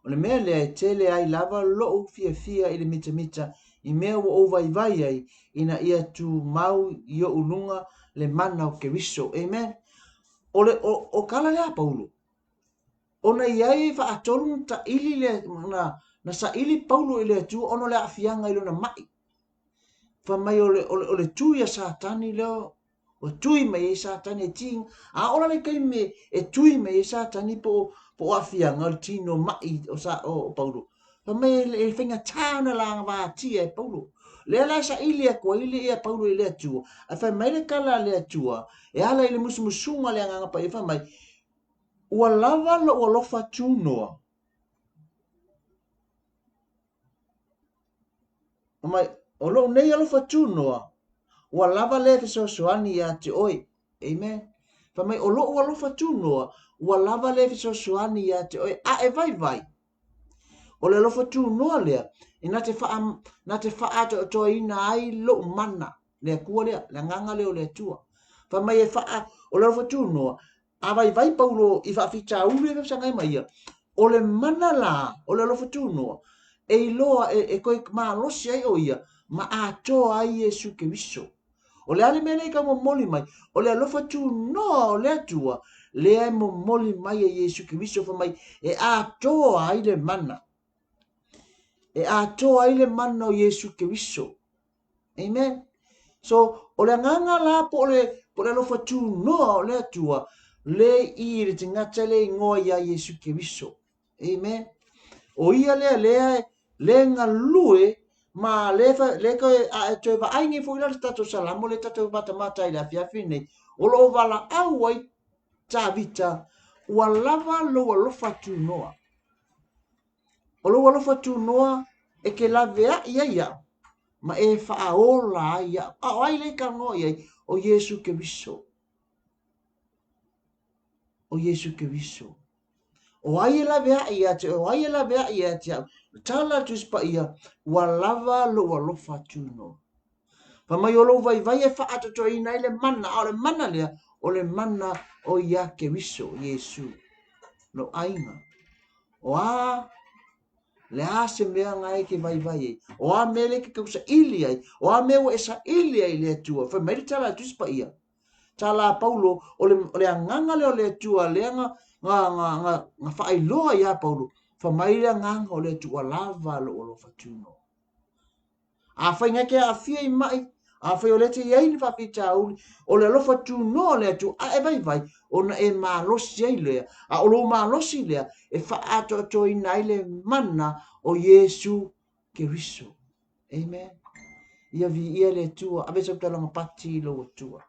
O le mea lea e tele ai lava lou fiafia i le mitamita i mea ua ou vaivai ai ina ia tumau i oʻu luga le mana o Keriso. Amen. O le o, o kala lea a Paulo. Ona i ai faatolu na taili le na, na saili Paulo i le Atua ona o le aafiaga i lona maʻi. Fai mai o le, o le, o le tui a Satani lea ua tui mai ai Satani e ti a ola le taimi e tui mai ai Satani po po o aafiaga o le tino maʻi o sa o, o Paulo. Fai mai e, e faigata ona lagavatia e Paulo. Lea la e saili atu ai le ia Paulo i le Atua. Ae fai mai le tala a le Atua e ala i le musumusuga a le Agaga Paia fai mai, ua lava lou alofa tunoa. Mai, o lou nei alofa tunoa, ua lava lea fesoasoani ia te oe. Amen. Fai mai, o lou alofa tunoa, ua lava lea fesoasoani ia te oe, a e vaivai. O le alofa tunoa lea, e na te, wha, na te whaatoatoaina ai lou mana, le Atua lea, le agaga lea o le Atua. Fai mai e wha, o le alofa tunoa, A vaivai Paulo i faafitauli e fesagai ma ia, o le mana lā o le alofa tunoa, e iloa e, e toe malosi ai o ia, ma atoa ai Iesu Keriso. O le a le mea lea i tau momoli mai? O le alofa tunoa o le Atua, lea e momoli mai e Iesu Keriso fai mai e atoa ai le mana. E atoa ai le mana o Iesu Keriso. Amen. So, o le agaga la po o le, po o le alofa tunoa o le Atua, le i le tagata le igoa iā Iesu Keriso. Amen. O ia lea lea le galue ma le le toe a e toe vaai nei foi la le tatou salamo le tatou matamata i le afiafi nei o lo o valaau ai Tavita ua lava lou alofa tunoa. O lou alofa tunoa e ke laveaʻi ai iaʻu, ma e faaola ai iaʻu. A o ai lea i talanoa i ai? O Iesu Keriso. O Iesu Keriso. O ai e laveaʻi ia te oe, o ai e laveaʻi ia te au. Tala le Tusi Paia, ua lava lou alofa tunoa. Fai mai o lou vaivai e faaatoatoaina ai le mana, a o le mana lea, o le mana o ia Keriso, Iesu, lou aiga. O a le a se mea nga e ke vaivai ai, o a mea le ke tausaili ai, o a mea ua e saili ai i le Atua, fai mai le tala a Tusi Paia, tala a Paulo, o le, o le agaga lea o le Atua lea na, na, na, na, na faailoa iā Paulo, fai mai le agaga o le Atua, ua lava lou alofa tunoa. Afai na te aafia i maʻi, afai o lea te i ai ni faafitauli, o le alofa tunoa o le Atua, a e vaivai, ona e malosi ai lea, a o lou malosi lea e faaatoatoaina ai le mana o Iesu Keriso. Amen. Ia viia le Atua, ave sau talaga pati i lou Atua.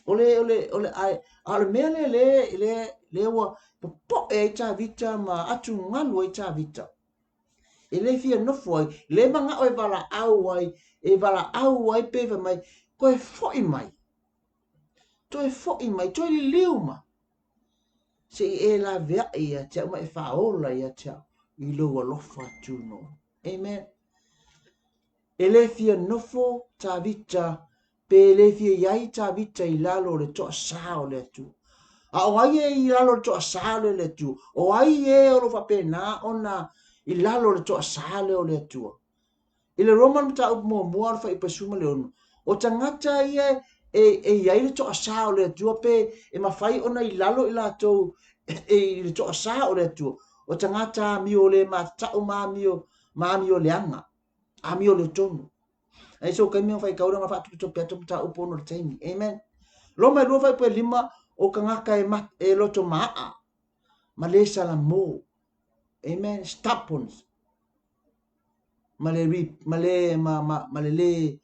O le, o le, o le, a, a o le mea lea le, le, le ua popoe ai Tavita ma atugalu ai Tavita. E le fia nofo ai, le manao e valaau ai, e valaau ai pe fai mai, toe foi mai, toe foi mai, toe liliu mai. Se i e laveai ia te au ma e faaola ia te au i lou alofa tunoa. Amen. E le fia nofo Tavita pe le fia i ai Tavita i lalo o le toasā o le Atua. A o ai e i lalo o le toasā lea o le Atua? O ai e o lo o faapena ona i lalo o le toasā lea o le Atua? I le Roma le mataupu muamua o le fuaiupu e 16, o tagata ia e, e i ai le toasā o le Atua pe e mafai ona i lalo i latou e, i le toasā o le Atua, o tagata amio le matatau ma amio, ma amio leaga, amio le tonu. Ai so kaimi o whai kaura nga whaatupu atu mataupu ono le taimi. Amen. Roma e lua fuaiupu e lima o kangaka e, ma, e loto maa ma le salamo. Amen. Stubborn. Ma le, ma le, ma, ma, ma le le,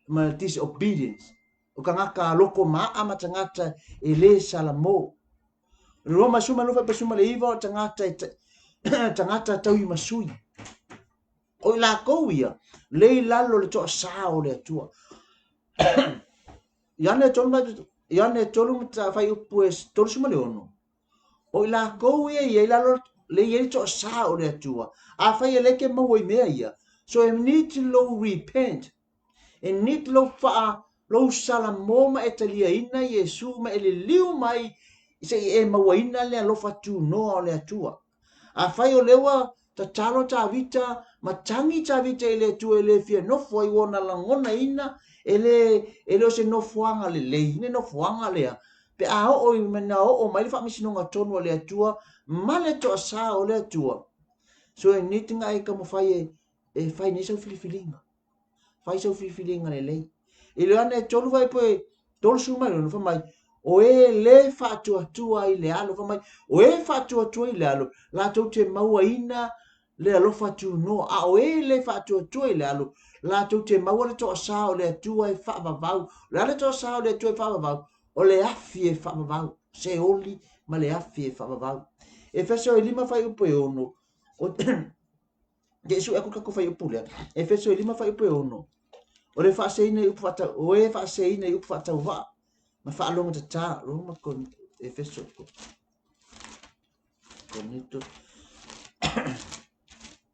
ma le disobedience. O kangaka loko maa ma tagata e le salamo. Roma suma lufa pe suma le iva o tagata e tagata tau i masui. O i lakou ia, le i lalo le toasā o le Atua. Ioane tolu ma Ioane tolu ma fuaiupu e 36. O i lakou ia ia i lalo le i ai le toasā o le Atua. Afai e le ke maua i mea ia. So e need lou repent. E need lou faa lou salamo ma e taliaina Iesu ma e liliu mai se i e mauaina le alofa tunoa o le Atua. Afai o lea ua tatalo Tavita ma tagi Tavita i le Atua e le fia nofo ai ua ona lagonaina e le, e le o se nofoaga lelei, le nofoaga lea, pe a oo i na oo mai le faamasinoga tonu a le Atua ma le toasā o le Atua. So e need nga e taumafai e, e fai nei sau filifiliga. Fai sau filifiliga lelei. I le Ioane e tolu fuaiupu e 36, fai mai, o e le faatuatua i le alo, fai mai, o e faatuatua i le alo, latou te mauaina le alofa tunoa, a o e le faatuatua i le alo, latou te maua le toasā o le Atua e faavavau. O le a le toasā o le Atua e faavavau? O le afi e faavavau, Seoli ma le afi e faavavau. Efeso e lima fuaiupu e ono, o Ke sue aku tatou fuaiupu lea. Efeso e lima fuaiupu e ono. O le faaseseina i upu faatau, o e faaseseina i upu faatauvaa ma faalogotatā. Roma kon, Efeso Korinito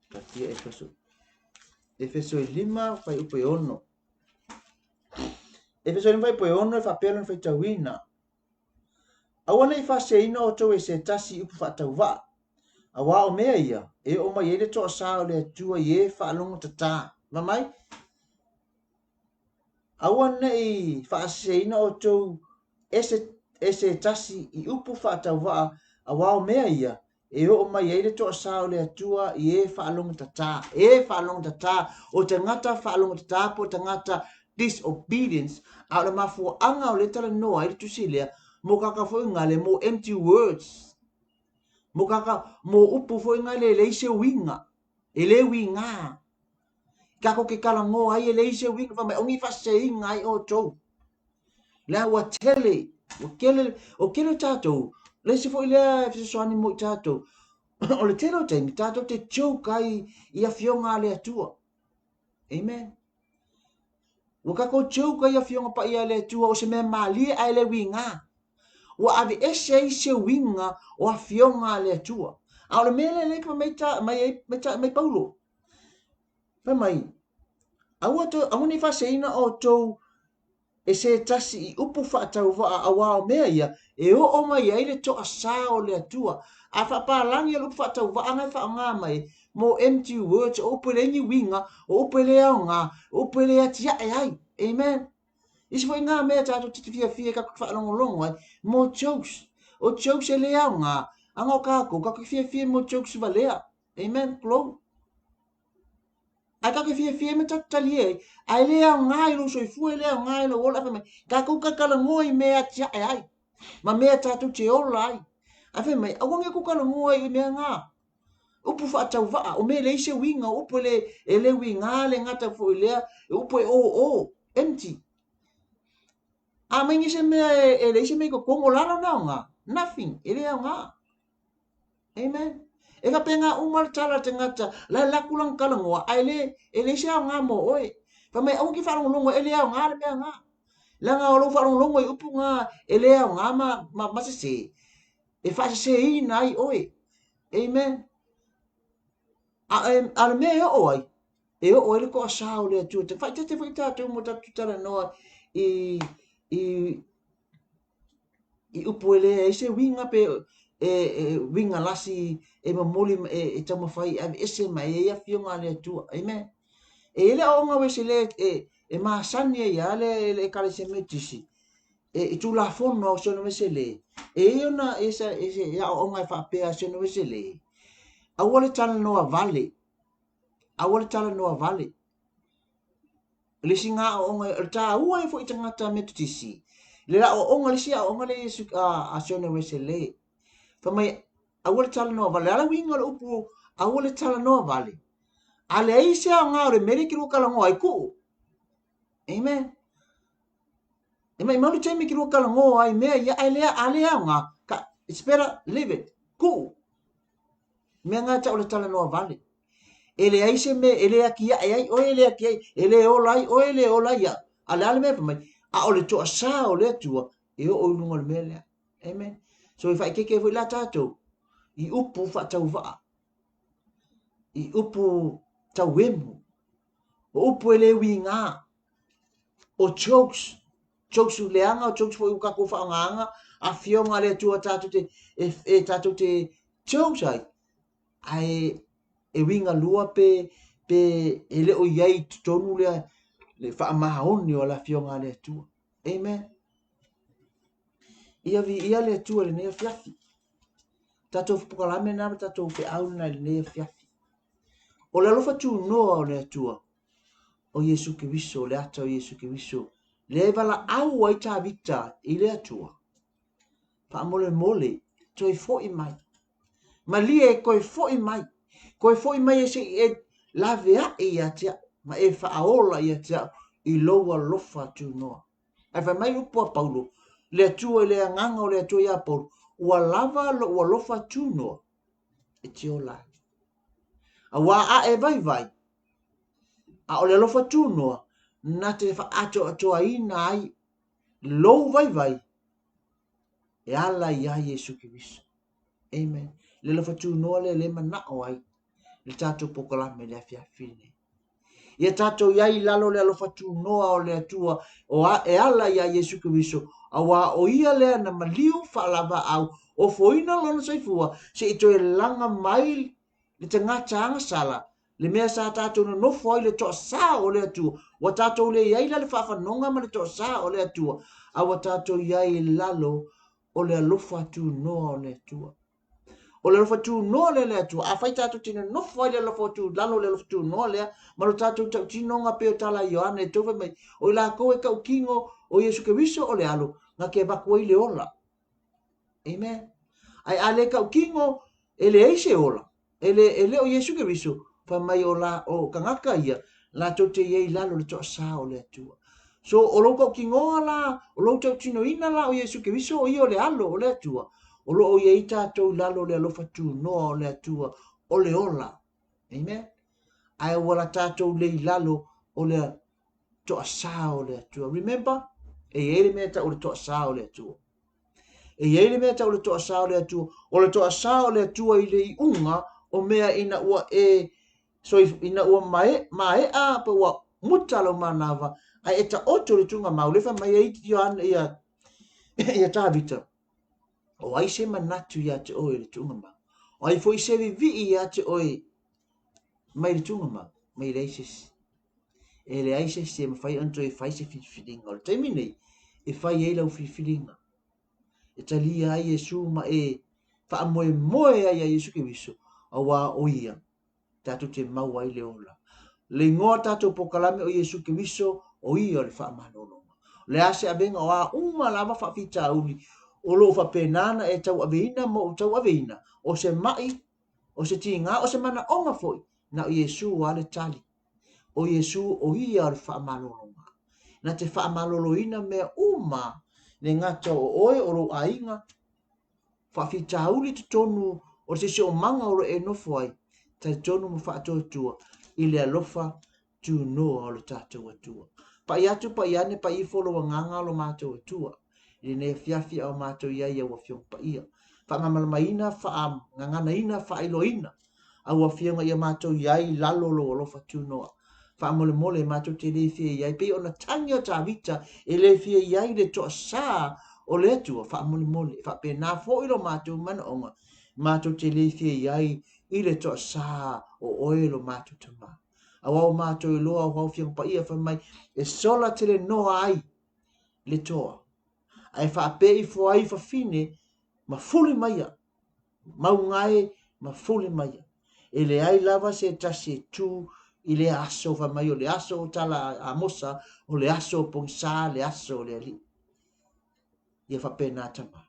Katia Efeso. Efeso e lima fuaiupu e ono. Efeso e lima fuaiupu e ono e faapea lona faitauina. Aua ne i faaseseina outou e se tasi i upu faatauvaa, auā o mea ia e oo mai ai le toasā o le Atua i e faalogotatā. Fai mai, Aua ne i faaseseina outou e se, e se tasi i upu faatauvaa, auā o mea ia e oo mai ai le toasā o le Atua i e faalogotatā, e faalogotatā, o tagata faalogotatā po o tagata disobedience, a o le mafuaaga o lea talanoa ai le tusi lea, mo kaka foi ngale, mo empty words, mo kaka, mo upu foi ngale e leai se uiga, e le uigā. Kako ke talanoa ai e leai se uiga, fai mai, o ni faaseseiga ai outou. Lea ua tele, ua tele, o tele o tatou, le isi foi lea e fesoasoani mo i tatou, o le tele o taimi, tatou te joke ai i afioga a le Atua. Amen. Ua tatou joke ai i afioga paia a le Atua, o se mea malie ae le uiga. Ua aveese ai se uiga o afioga a le Atua. A o le mea lea lea mai, ta, mai, mai, mai, mai Paulo. Fai mai, aua, to, aua ne i faaseseina outou e se tasi i upu faatauvaa auā o mea ia e oo mai ai le toasā o le Atua. A faapalagi o le upu faatauvaa nga e faaaoga mai mo empty words, o upu e leai ni uiga, o upu e le aoga, o upu e le atiae ai. Amen. Isi foi ngā mea tātou te fiafia ka whaalongolongo ai, mo jokes. O jokes e le aoga, anga o kākou, ka fiafia mo jokes valea. Amen. Glory. Ae tatou te fiafia ai ma tatou talie ai, ae le aoga i lou soifua, e le aoga i lou ola, ae fai mai, tatou tatalanoa i mea e atiae ai, ma mea tatou te ola ai. Ae fai mai, aua ne i tou talanoa i mea na, upu faatauvaa, o mea e leai se uiga, o upu e le, e le uiga le gata foi lea, e upu e oo, empty. A mai se mea e leai se mea i totonu, o le a lona aoga? Nothing, e le aoga. Amen. E faapena uma le tala a le tagata, la e laku lana talanoa, ae le, e leai se aoga mo oe. Fai mai, aua e te faalogologo, e le aoga le mea na. Leaga o lou faalogologo i upu na e le aoga ma, ma, ma sese, e faaseseina ai oe. Amen. A, e, a le mea e oo ai, e oo ai le toasā o le Atua. Te faaeteete foi tatou mo tatou talanoa i, i, i upu e leai se uiga pe e, e uiga lasi e momoli e, e taumafai e aveese mai ai afioga a le Atua. Amen. E i ai le aoaoga Uesele e, e masani ai lava le, le Ekalesia Metotisi e, i Tulafono a Sione Uesele. E i ai ona e se, e se aoaoga e faapea a Sione Uesele, aua le talanoa vale, aua le talanoa vale. O le isi ngā aoaoga, o le tāua ai foi tagata Metotisi, le aoaoga, le isi aoaoga le Iesu, a, a Sione Wesele. Fai mai, aua le talanoa vale. A le uiga o le upu, aua le talanoa vale. A leai se aoga o le mea lea e te lua talanoa ai, tuu. Amen. E maumau le taimi e te lua talanoa ai mea ia, ae lea, a le aoga, ka, it's better leave it. Tuu. Mea ngā tau le talanoa vale. E leai se mea e le atiae ai oe, e le atiae, e le ola ai oe, e le ola ai au. A le a le mea fai mai, a o le toasā o le Atua, e oo i luga o le mea lea. Amen. So e faaeteete foi la tatou i upu faatauvaa, i upu tauemu, o upu e le uiga, o jokes, jokes leaga, o jokes foi ua tatou faaaogaina, afioga a le Atua tatou te, e, e tatou te jokes ai, ae e uiga lua pe, pe e le o i ai i totonu lea le faamaoni o le Afioga a le Atua. Amen. Ia viia le Atua i lenei afiafi. Tatou polokalame na ma tatou feau lena i lenei afiafi. O le alofa tunoa o le Atua, o Iesu Keriso, le ata o Iesu Keriso, lea e valaau ai Tavita i le Atua. Faamolemole, toe foi mai. Malie e toe foi mai. Toe foi mai e se i e lave ae ia te au, ma e faaola ia te au i lou alofa tunoa. Ae fai mai upu a Paulo, le Atua i le agaga o le Atua iā Paulo, ua lava lou alofa tunoa e te ola ai. Auā a e vaivai, a o le alofa tunoa, na te faaatoatoaina ai lou vaivai e ala iā Iesu Keriso. Amen. Le alofa tunoa lea le manao ai le tatou polokalame i le afiafi lenei. Ia tatou i ai i lalo le alofa tunoa o le Atua o a, e ala iā Iesu Keriso, auā o ia lea na maliu faalavaau ofoina lona soifua se i toe laga mai le tagata agasala le mea sa tatou nonofo ai le toasā o le Atua, ua tatou le i ai la le faafanoga ma le toasā o le Atua, a ua tatou i ai i lalo o le alofa tunoa o le Atua. O le alofa tunoa lea le Atua, afai tatou te nonofo ai le alofa tu, lalo o le alofa tunoa lea, ma lo tatou tautinoga pei o tala a Ioane e tou fai mai, o i lakou e tautino o Iesu Keriso o le alo, na te avatu ai le ola. Amen. Ae a le tautino, e leai se ola. E le, e le o Iesu Keriso, fai mai o la, o tagata ia, latou te i ai i lalo o le toasā o le Atua. So, o lou tautinoa la, o lou tautinoina la o Iesu Keriso, o ia o le alo o le Atua, o lo o i ai tatou i lalo o le alofa tunoa o le Atua, o le ola. Amen. Ae ua la tatou le i lalo o le toasā o le Atua. Remember, e i ai le mea e tau o le toasā o le Atua. E i ai le mea tau le toasā o le Atua, o le toasā o le Atua i le iuga o mea ina ua e soif, ina ua mae, maea pe ua muta lou manava, Ae e taoto le tuugamau, lea fai mai ai Ioane ia ia Tavita, o ai se manatu ia te oe le tuugamau? O ai foi se vivii ia te oe mai le tuugamau? Mai leai se isi. E leai se isi e mafai ona toe fai se filifiliga. O le taimi nei, e fai ai lau filifiliga. E talia ai Iesu ma e faamoemoe ai ia Iesu Keriso, auā o ia tatou te maua ai le ola. Le igoa o tatou polokalame o Iesu Keriso, o ia o le faamalologa. O le a se avega o a uma lava faafitauli o lo o faapena ona e tauaveina ma ou tauaveina, o se mai, o se tiga, o se manaoga foi, na o Iesu lava le tali. O Iesu o ia o le faamalologa. Na te faamaloloina mea uma, le gata o oe, o lou aiga, faafitauli i totonu o le siosiomaga o lo o e nofo ai, talitonu ma faatuatua i le alofa tunoa o lo tatou Atua. Pai atu, pai ane, pai ifo lou agaga o lo matou Atua i lenei afiafi a o matou i ai i au Afioga Paia. Faamalamalamaina, faagaganaina, faailoaina au Afioga ia matou i ai i lalo o lou alofa tunoa. Faamolemole matou te le fia i ai, pei ona tagi o Tavita e le fia i ai le toasā o le Atua. Faamolemole, e faapena foi lo matou manaoga, matou te le fia i ai i le toasā o oe lo matou Tama. Aua ua matou iloa o au Afioga Paia fai mai, e sola tele noa ai le toa, ae faapea ifo ai fafine ma fuli maia mauga e ma fuli maia. E leai lava se tasi e tu i lea aso, fai mai o le aso o tala a Amosa, o le aso o pogisa, le aso o le Alii. Ia faapena Tama.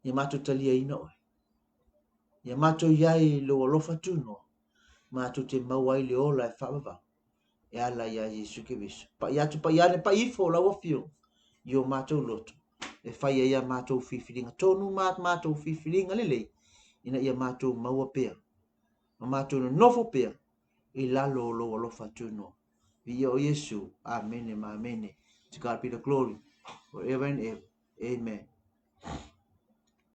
Ia matou taliaina oe. Ia matou i ai i lou alofa tunoa, matou te maua ai le ola e faavavau e ala iā Iesu Keriso. Pai atu, pai ane, pai ifo lau Afioga i o matou loto e fai ai a matou filifiliga tonu ma a matou filifiliga lelei ina ia matou maua pea ma matou nonofo pea i lalo o lou alofa tunoa. Viia o Iesu. Amene ma amene. To God be the glory forever and ever. Amen.